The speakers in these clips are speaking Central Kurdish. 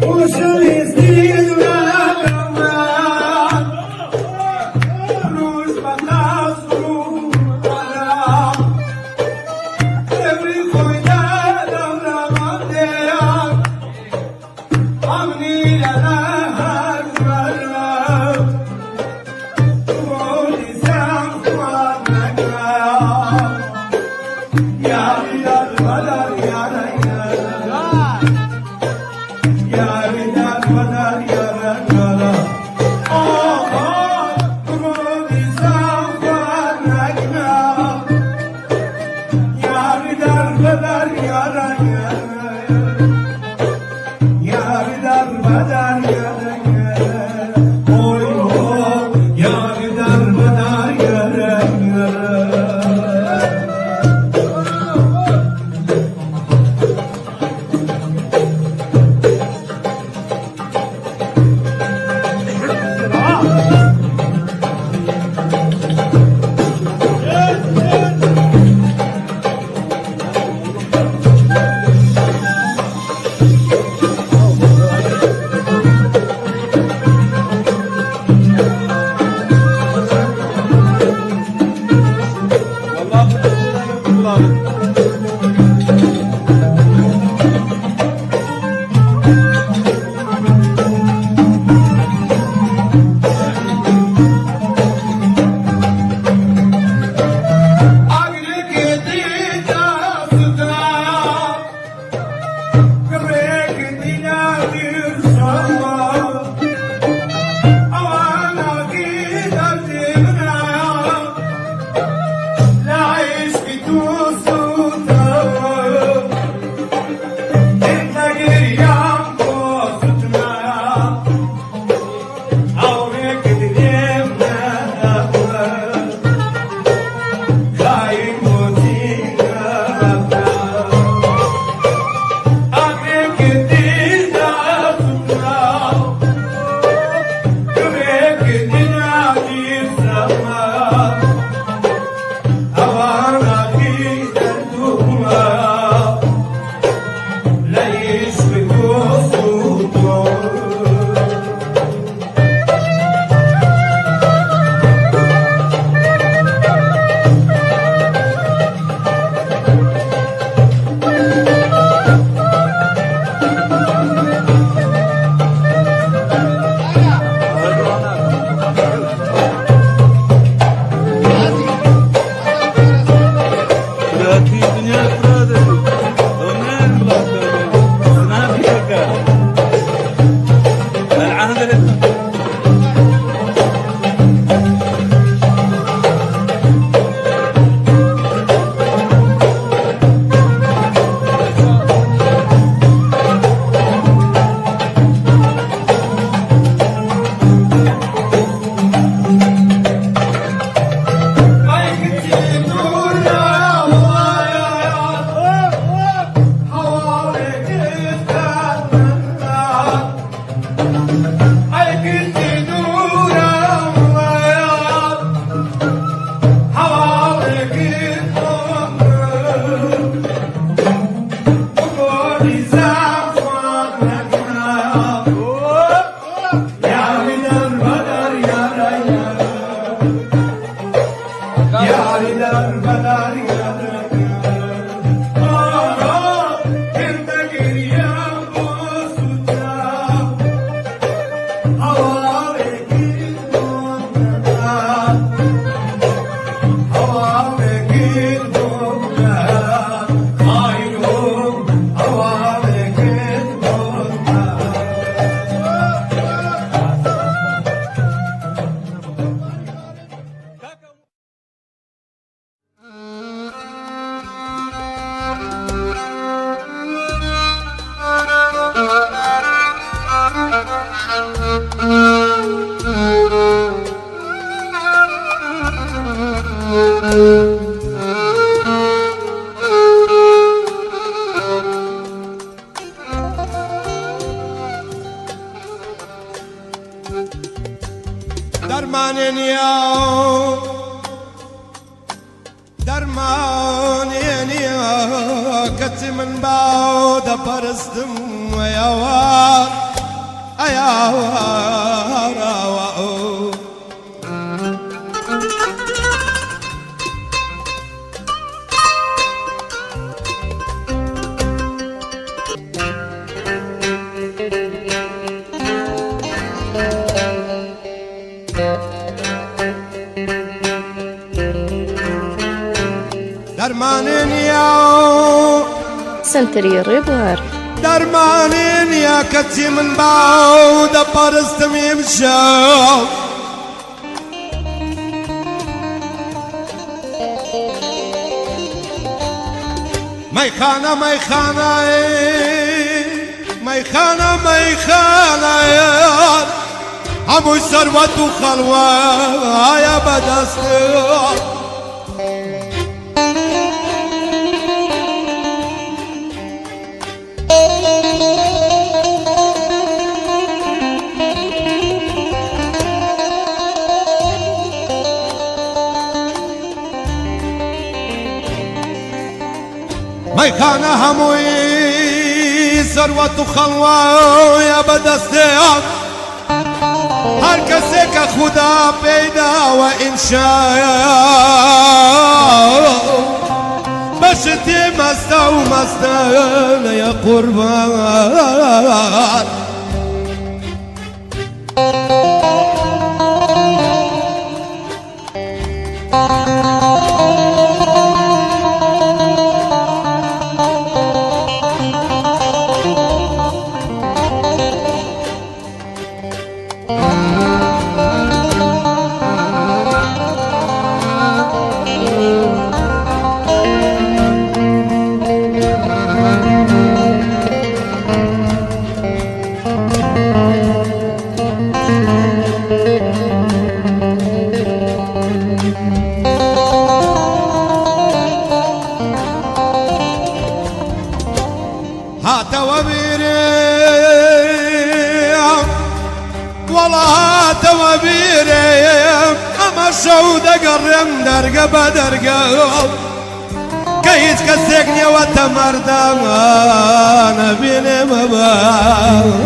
خۆشەویستی. دەرمانێ نییە دەرمانێ نییە کەچی من باو دەپەرستم ئەیاوار ئەیاوار ئاوا دەرمانێ نییە سەنتەری ڕێبوار. دەرمانێ نییە کەچی من باو دەپەرستم ئیمشەو. مەیخانە مەیخانە مەیخانە مەیخانە هەمووی سەروەت و خەڵوایە بەدەست. مەیخانە هەمووی سەروەت و خەڵوایە بەدەستێ. هەر کەسێک کە خودا پێیداوە ئینشا بەشتی مەستە و مەستانەیە قوربان. هاتەوە بیرێ وەڵا هاتەوە بیرێ ئەمە شەو دەگەڕێم دەرگە بە دەرگە کە هیچ کەسێک نیەوە تەمەردانە بینێ مەباستە.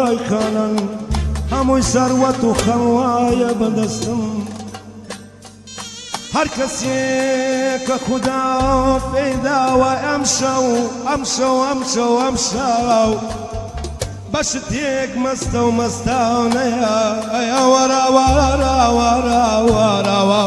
مەیخانە هەمووی سەروەت و خەوایە بەدەستم. هەر کەسێک کە خودا پێیداوە ئەمشەو ئەمشەو ئەمشەو ئەمشەو بە شتێک مەستە و مەستانەیە ئەیا وەرە وەرە وەرە وەرەوە.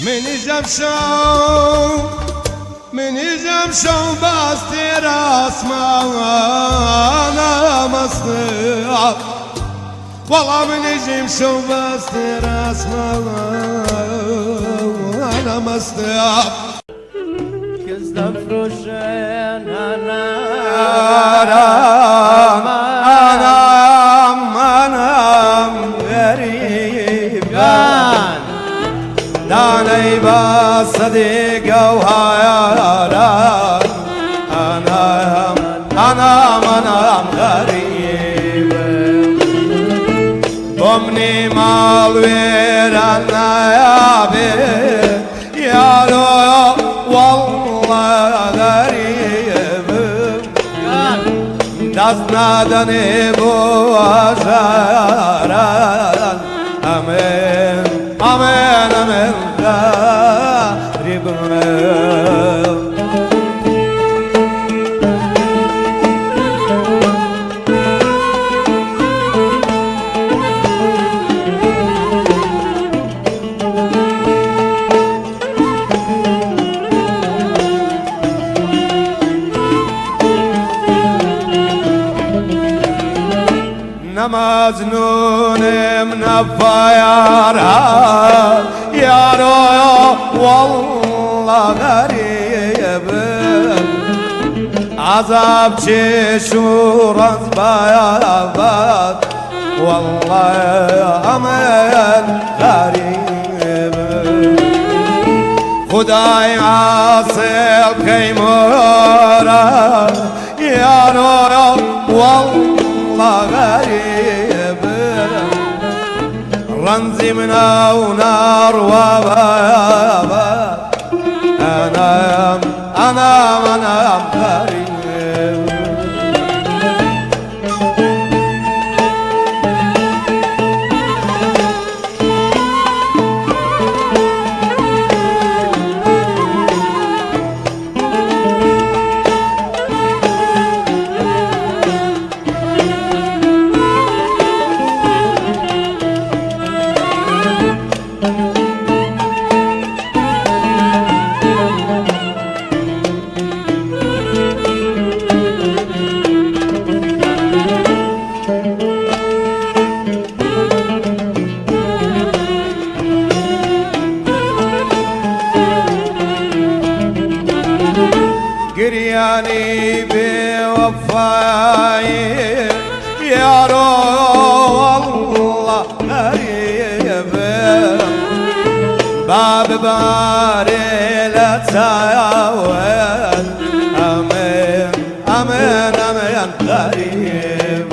منیش ئەمشەو منیش ئەمشەو باستێر ئاسمانە مەستە وەڵا منیش ئیمشەو باستێر ئاسمانە مەستە. کز دەفرۆشن هەنار. صديقة وهايران أنا أنا أنا غريب بمني مال ويرانا يا بي يا رو والله غريب دزنادني بو أزاران أمين أمين أمين غريب. نمازنون من الفيارة يا رو والله غريب عذاب شو بياضات والله أمان غريب خداي عاصي الخيمورة يا رو والله غريب رنزي من ونار وبابا أنا أنا أنا غريب. قرياني بوفاي يا رو والله غريب باب باري لا تساوي أمين أمين أمين غريب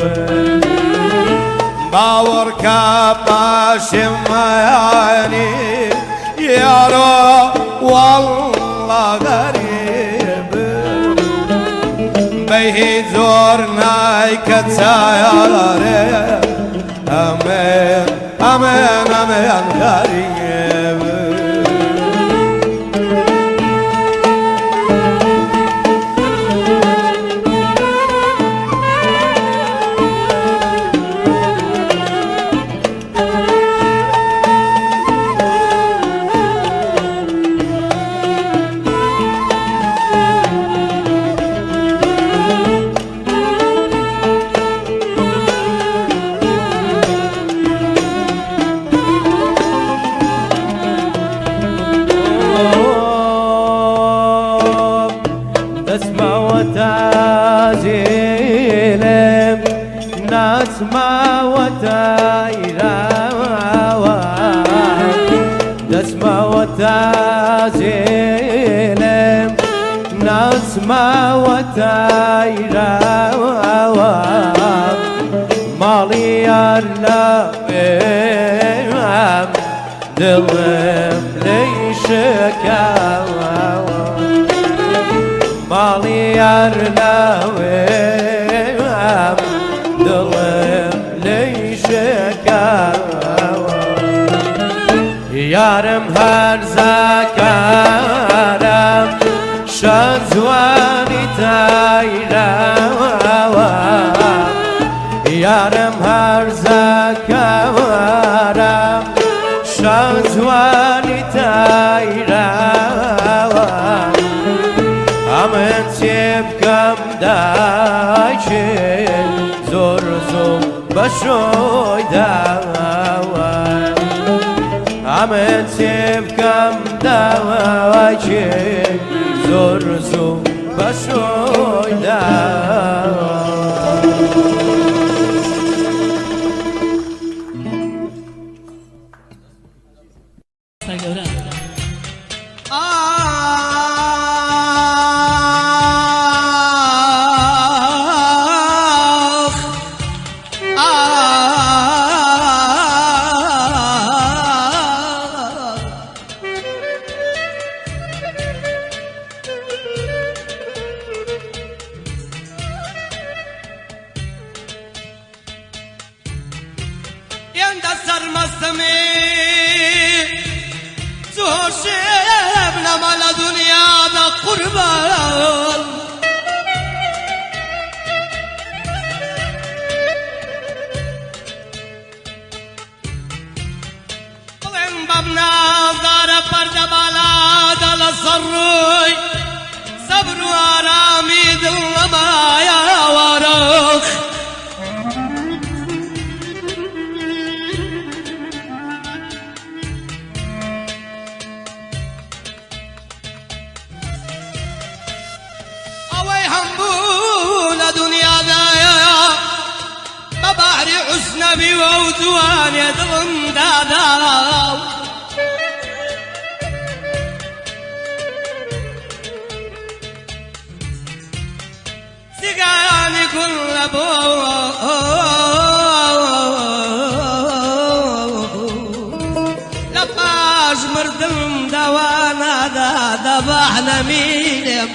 باور كباش مياني يا رو والله غريب بيه زورناي كتساياري أمين أمين أمين غريب. ناسما وتايراوا دسما وتازيلم ناسما وتايراوا مالي يارلام دلم ليش كاوا مالي يارلام دڵم لێی شکاوە یارم هەرزەکارم شەزوانی تایراوە یارم هەرزەکارم شەزوانی تایراوە ئەمن چێ بکەم دایکێ زۆر زوو بە شۆی داوە ئەمن چێ بکەم داوایکێ زۆر زوو بە شۆی داوە. آه. مەستەمێ زۆشێب نەما لە دنیادا قوربان بڵێن بەم نازدارە پەردە بالادا لەسەر ڕووی سەبر و ئارامی دڵ نەمایە وارەخ. ئەوەی هەمبوو لە دنیادایە بە بەحری حوسنەبی و ئەو دوانێ دڵم دادا. سیگانی گوڵ لە بۆ لە پاش مردم داوانادا دەباح نەمینێم.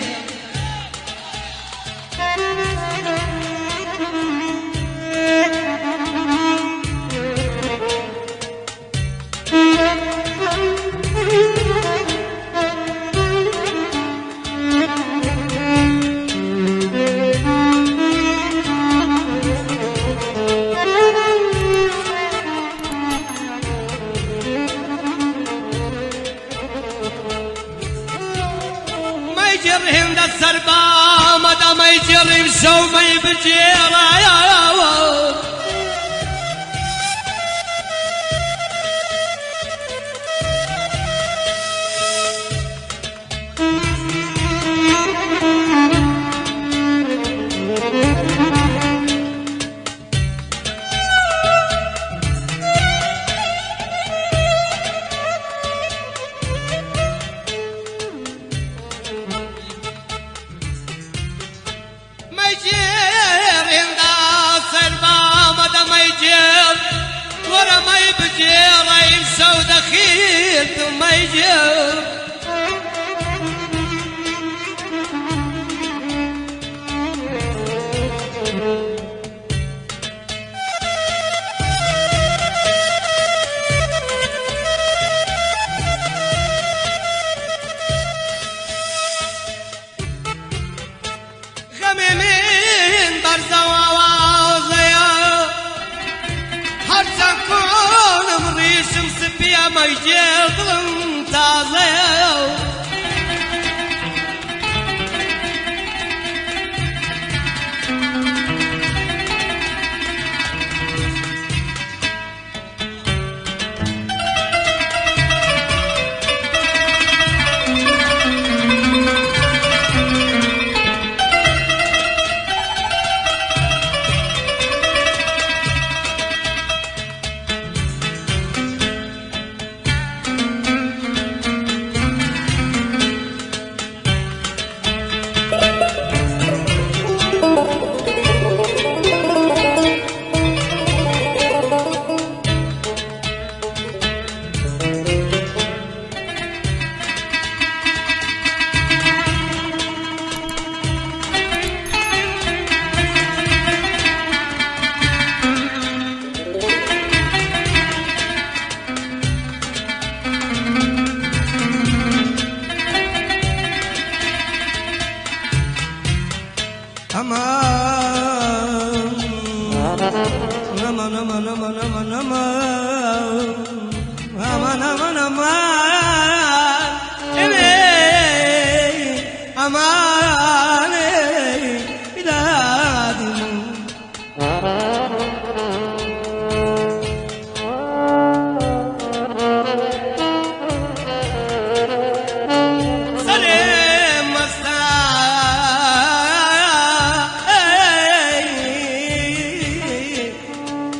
مەیجڕ هێندە سەربامەدا مەیجڕیم شەو مەی بجێڕایەوە. مەیجێڕ هێندە سەربامەدە مەیجێڕ وەرە مەی بجێڕەیم شەو دەخیرت مەیجێڕ. غەمێ من بەرزەوە ئاوازەیە هەرچەند کۆنم ڕیشم سپیە مەیجێ دڵم تازەیە. ئەمان ئەمان ئەمان ئەمان ئەمان ئەمان ئەمان ئەمان ئەمان ئەمان بیدادی من. سەرێ مەستا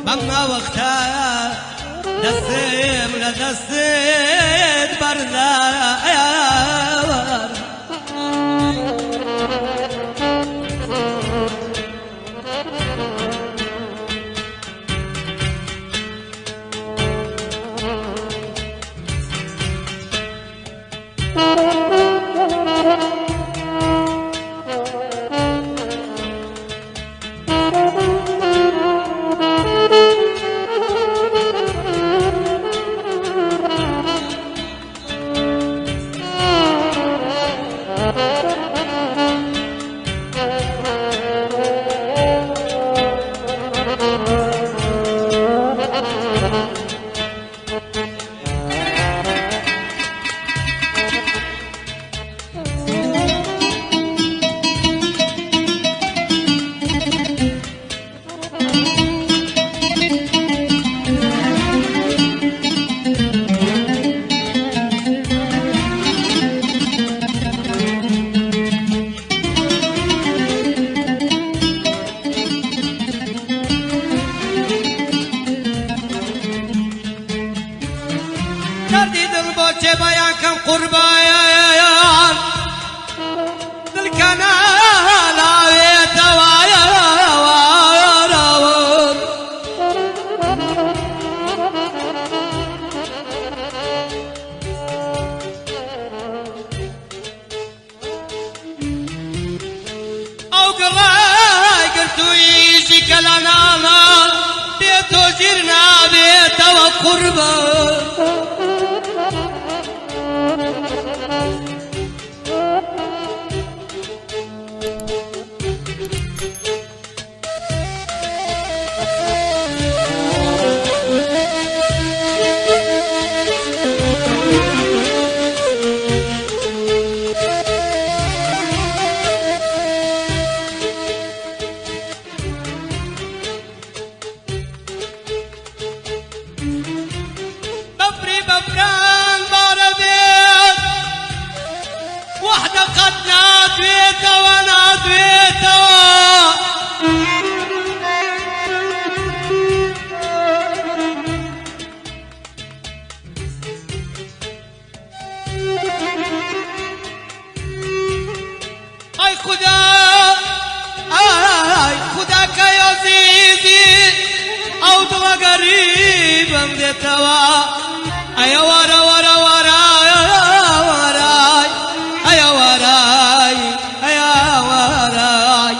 بەم ناوەختە دەستم لە دەستت بەردایەوە. قوربان. بەفری بەفران بارە بێت، وەحدە قەت ناتوێتەوە ناتوێتەوە. ئای خودا، ئای خودا کە ئەزیزی ئەو دڵە گەریبم دێتەوە. ئەیە وەرە وەرە وەرە وەرای، ئەیە وەرای، ئەیە وەرای.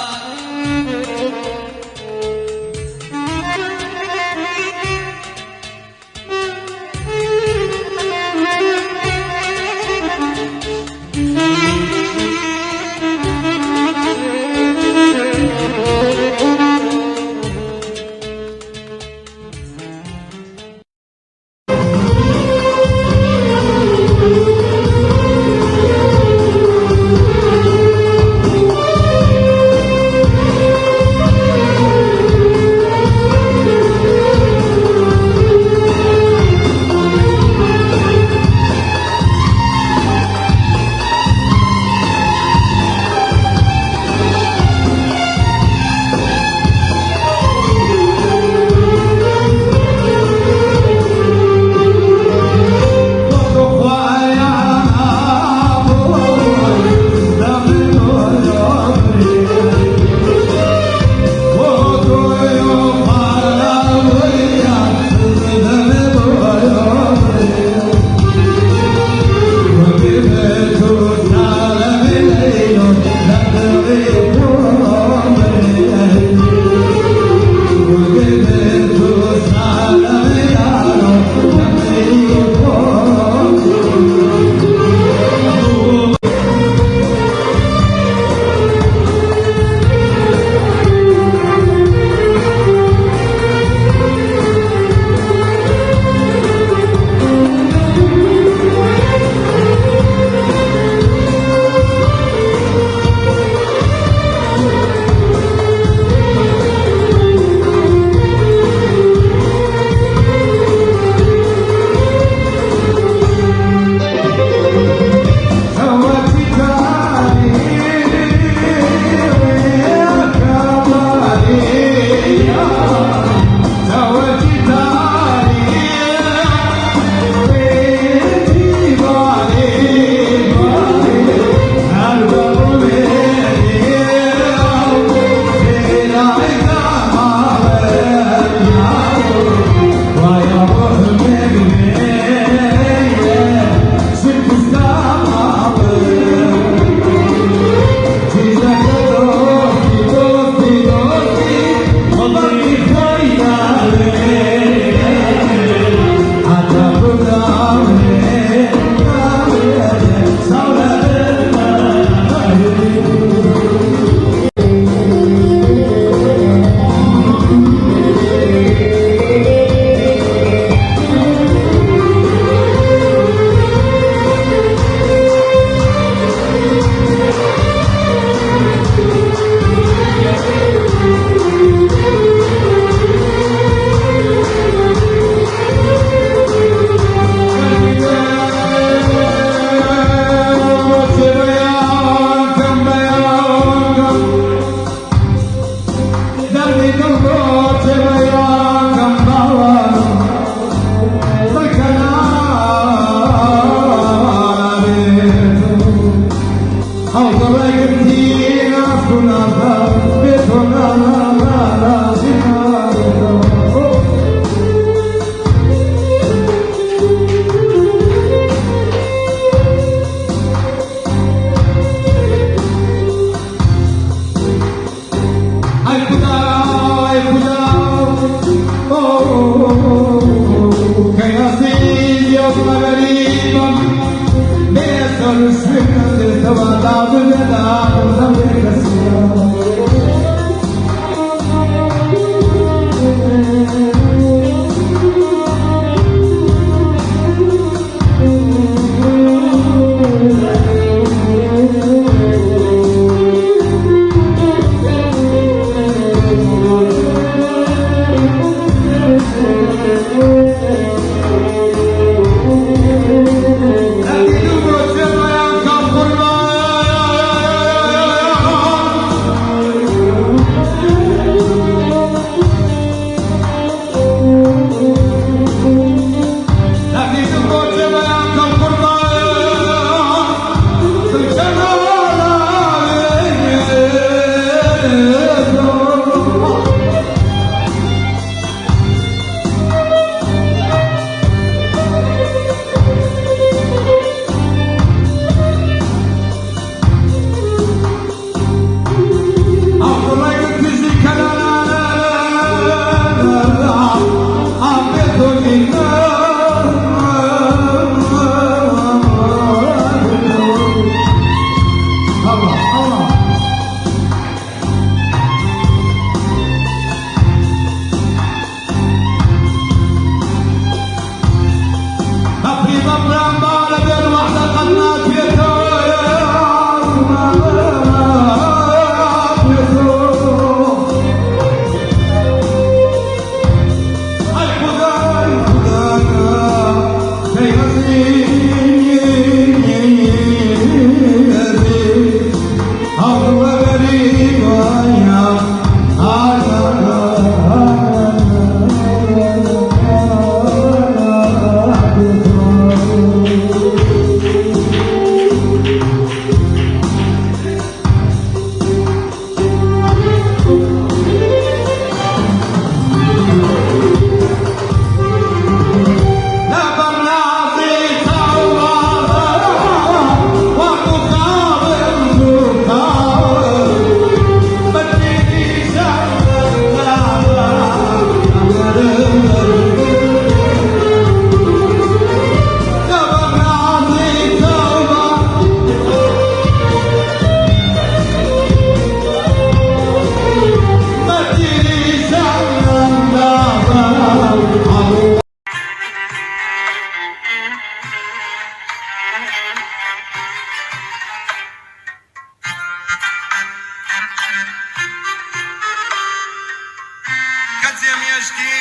کەجێمێشتی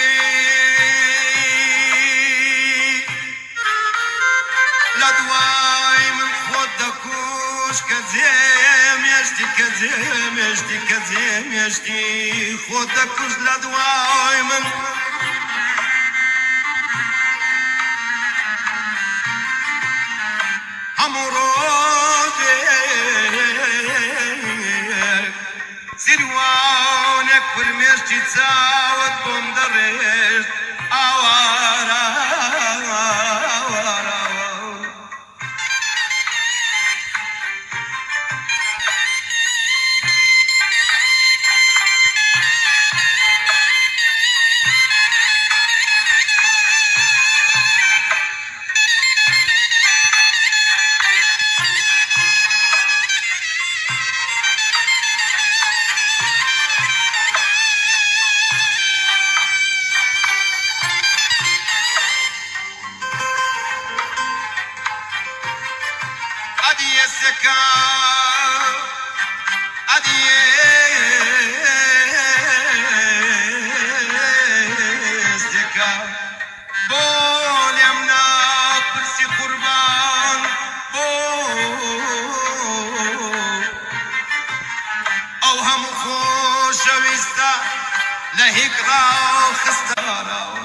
لە دوای من خۆت دەکوش کەجێمێشتی کەجێمێشتی کەجێمێشتی خۆت دەکوش لە دوای من هەموو ڕۆژێک سیروانێک پرمێشتی چاوت بۆم دەڕێشت ئاوارە ئاوارە. ئەدیەسەکە ئەدیەسەکە بۆ لێم ناپرسی قوربان بۆ ئەو هەموو خۆشەویستە لە هیکڕا خستانەوە.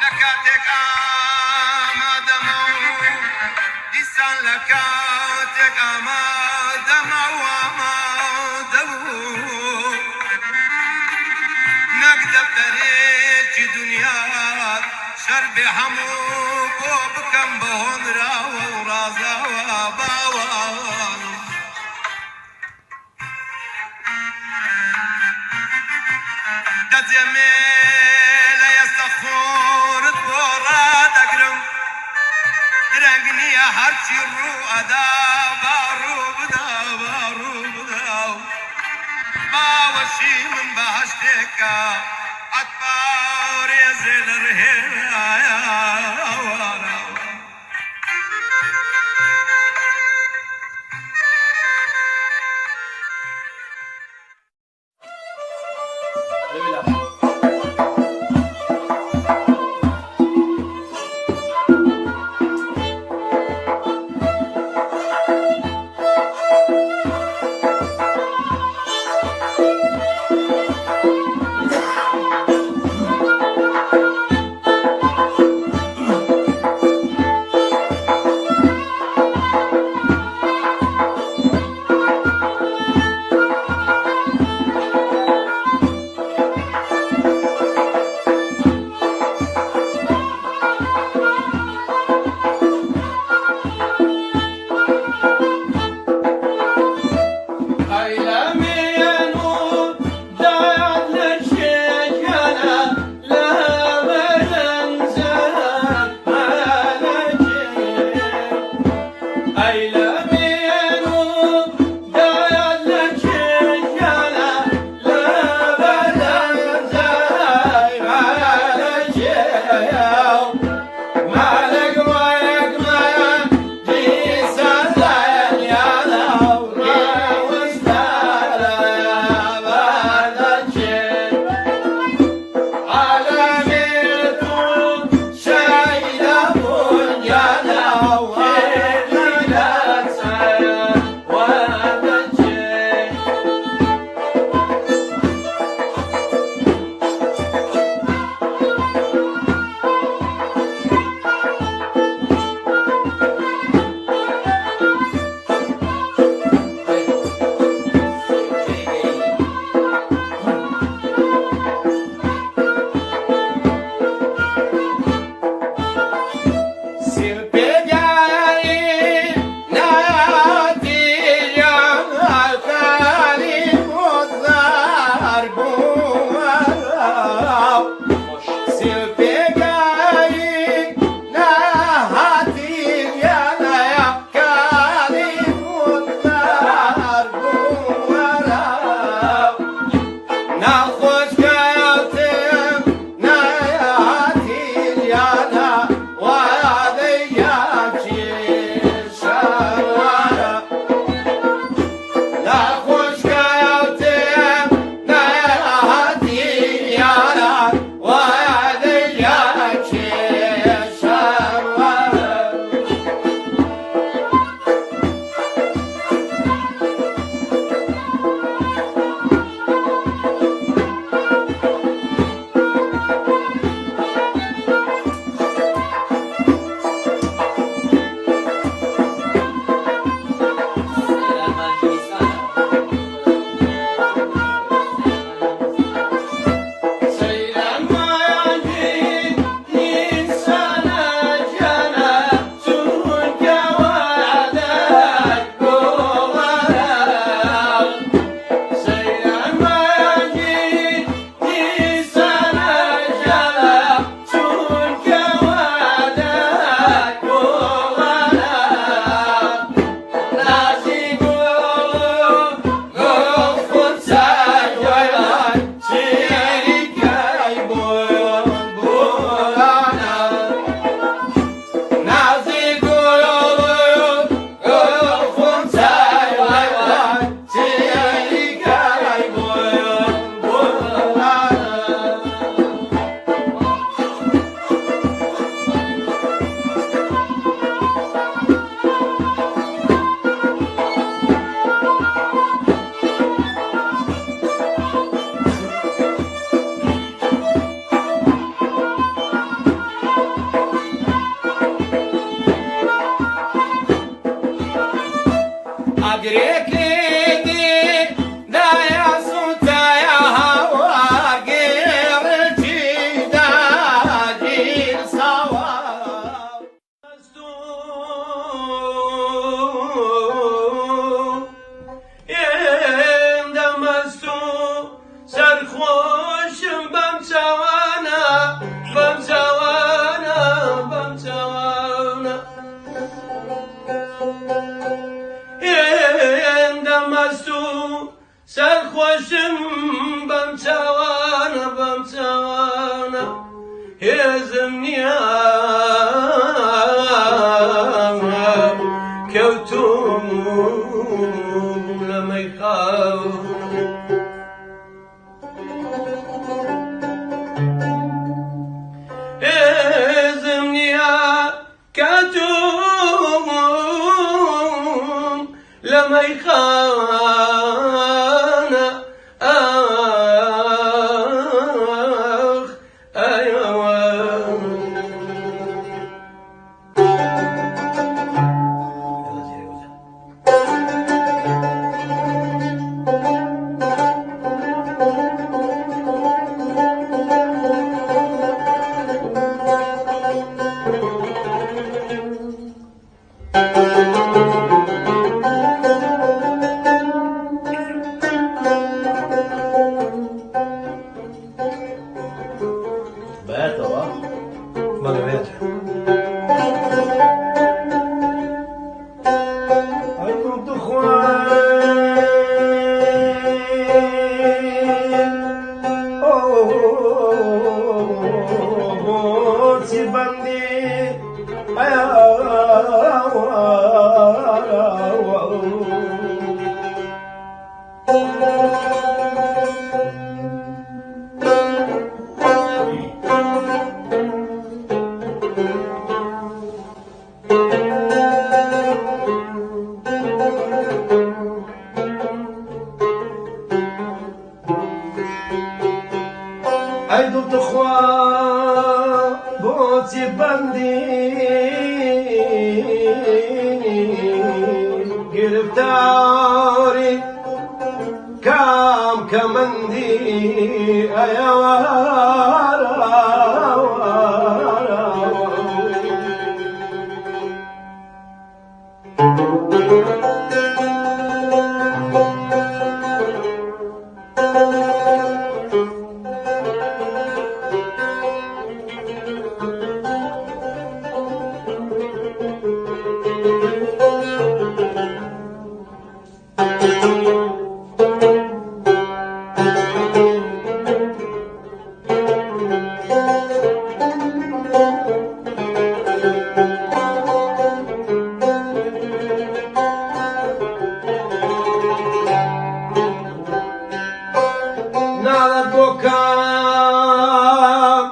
لە کاتێک ئامادەمە و دیسان لە کاتێک ئامادەمە و ئامادەمە. ئەگەر بێ هەموو بۆ بکەم بە هۆنراوە و ڕازاوە باوانم. دەجێمێ لە ئێستە خۆرت بۆ ڕادەگرم، درەنگ نییە هەرچی ڕوو ئەدا با ڕوو بدا، با ڕوو بدا. باوەشی من بەهەشتێکە ئەتپارێزێ لە ڕێیاوانەوە. کاتوم لە مەیخانە ئاخ ئەیەوە. بەیاتەوە؟ بەڵێ بەیاتە. ئەی دڵ دخوا بۆچی بەندی ئەی دڵ تخوا بۆچی بەندی گرفتاری کام کەمەندی ئەیەوە. ناڵەت بۆ کام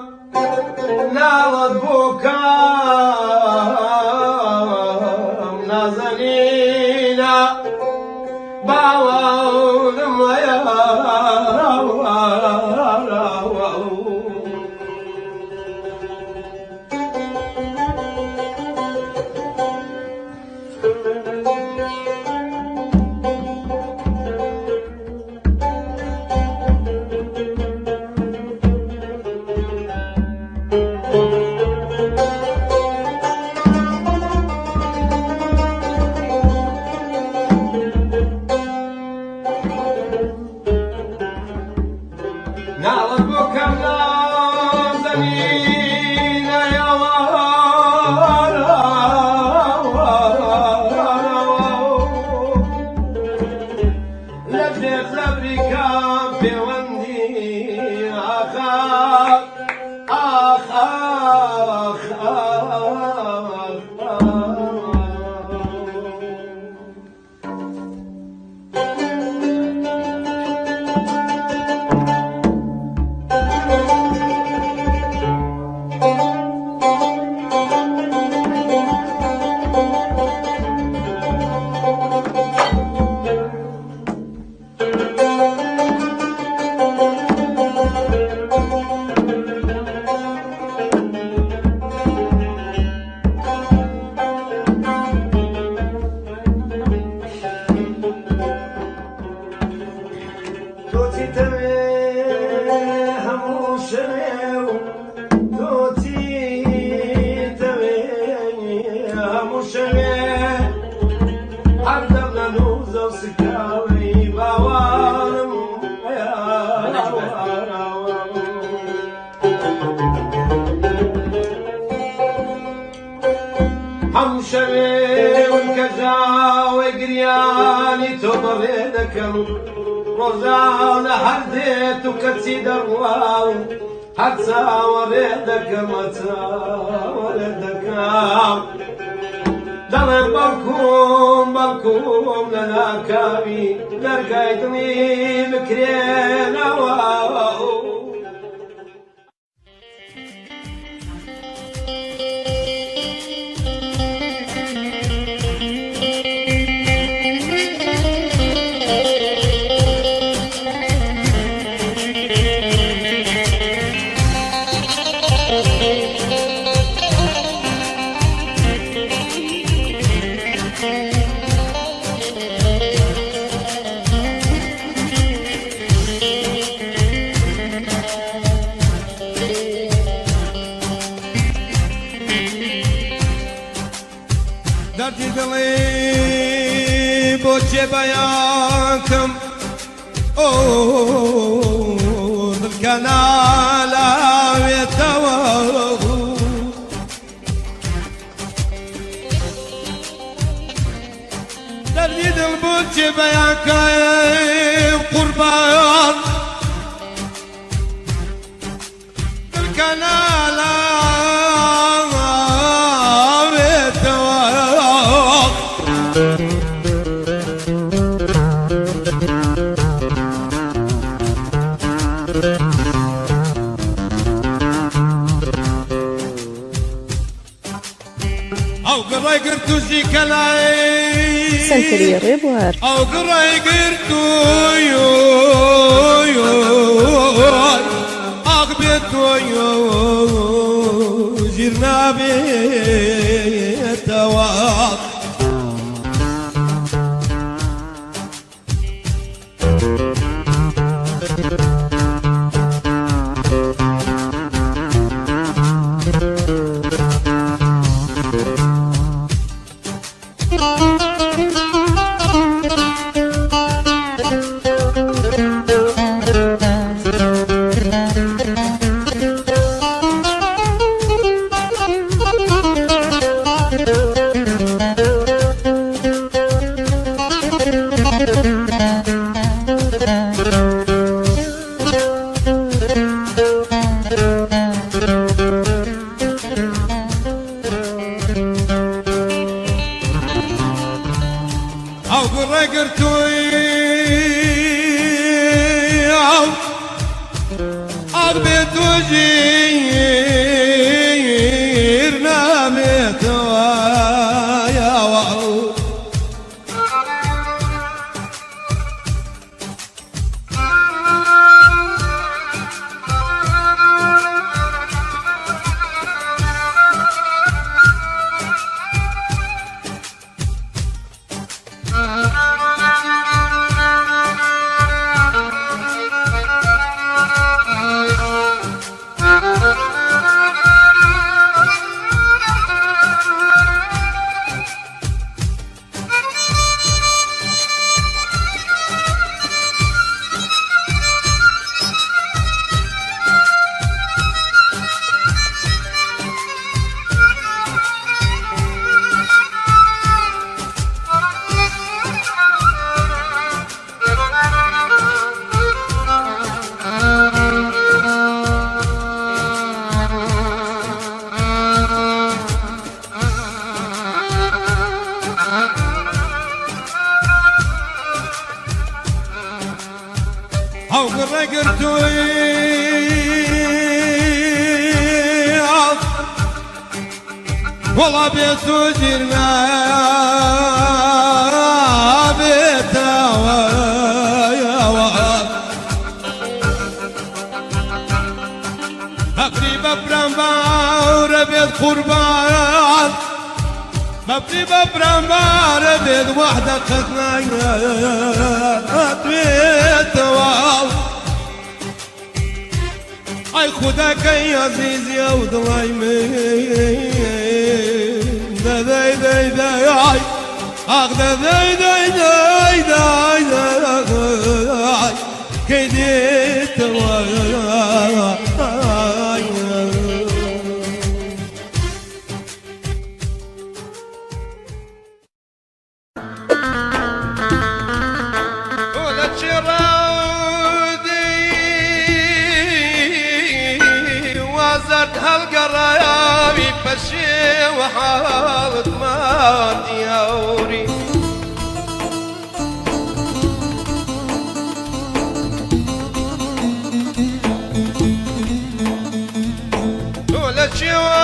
ناڵەت بۆ کام نازەنینە باوەڵم ناڵەت بۆ کام نازەنینە لە ژێر زەبری کام پەیوەندی ئاخ ئاخ ئاخ ئاخ تۆ چیتەوێ هەموو شەوێ و تۆ چیتەوێ هەموو شەوێ هەردەم لە نووزە و سکاوەی باوانم. هەموو شەوێ کە ژاوەی گریانی تۆ بەڕێ دەکەم، ڕۆژانە هەر دێت و کەچی دەڕواو هەر چاوەڕێ دەکەم، چاوەڕێ دەکەم. دەڵێم بەڵکوم بەڵکوم لە ناکاوی دەرگای دڵی بکرێنەوە. دەردی دڵی بۆ چێ بەیانکەم ئۆ دڵکە نالاوێتەوە دەردی دڵ بۆ چێ بەیانکەم قوربان دڵکە نالاوێتەوە ئەو گڕی گرت و زیکەلای سەنتەری ڕێبوار. ئەو گڕی گرت و ئاخ بێت ژیر نابێتەوە ئەو گڕی گرتووی ئەو ئاخ بێت و ژیر نامێتەوە یاوە ئەو گڕی گرتووی وەڵا بێت و ژیر نابێتەوە بەبری بەبرام باورە بێت قوربان بەبری بەبرام بارە بێت وەحدە قەت نایاتوێتەوە ئەی خوداکەی عەزیزی ئەو دڵای من دەدەی دەی دەی ئای ئاخ دەدەی دەی دەی دەی دەی کەی دێتەوە لە چێڕاودی وازەرد هەڵگەڕاوی پەشێوە حاڵت مادیاوری لە چێوە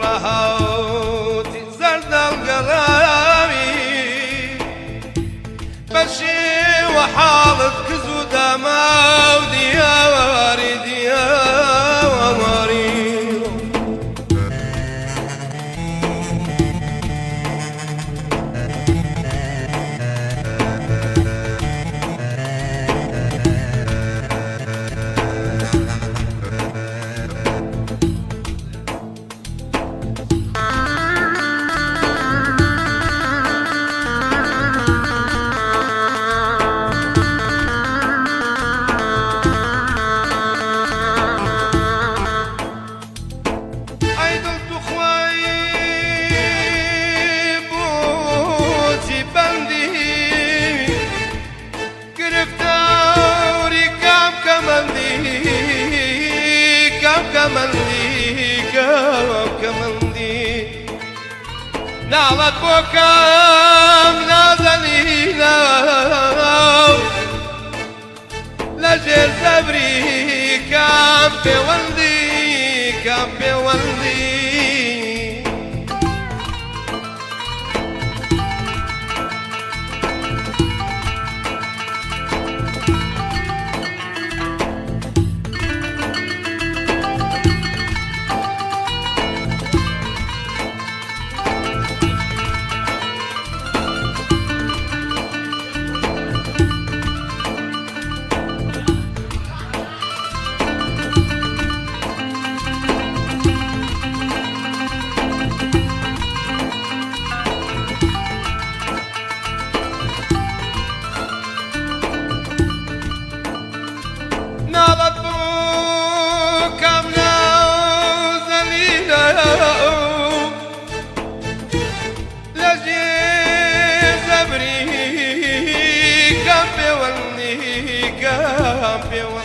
ڕەهاوتی زەرد هەڵگەڕاوی بەشێوە حاڵت کز و داما و دیاری دیاری. ناڵت بۆ کام نازەنینە لەژێر زەبری کام پێوەندی کام پێوەندی. ناڵت بۆ کام نازەنینە لەژێر زەبری کام پێوەندی کام پێوەندی.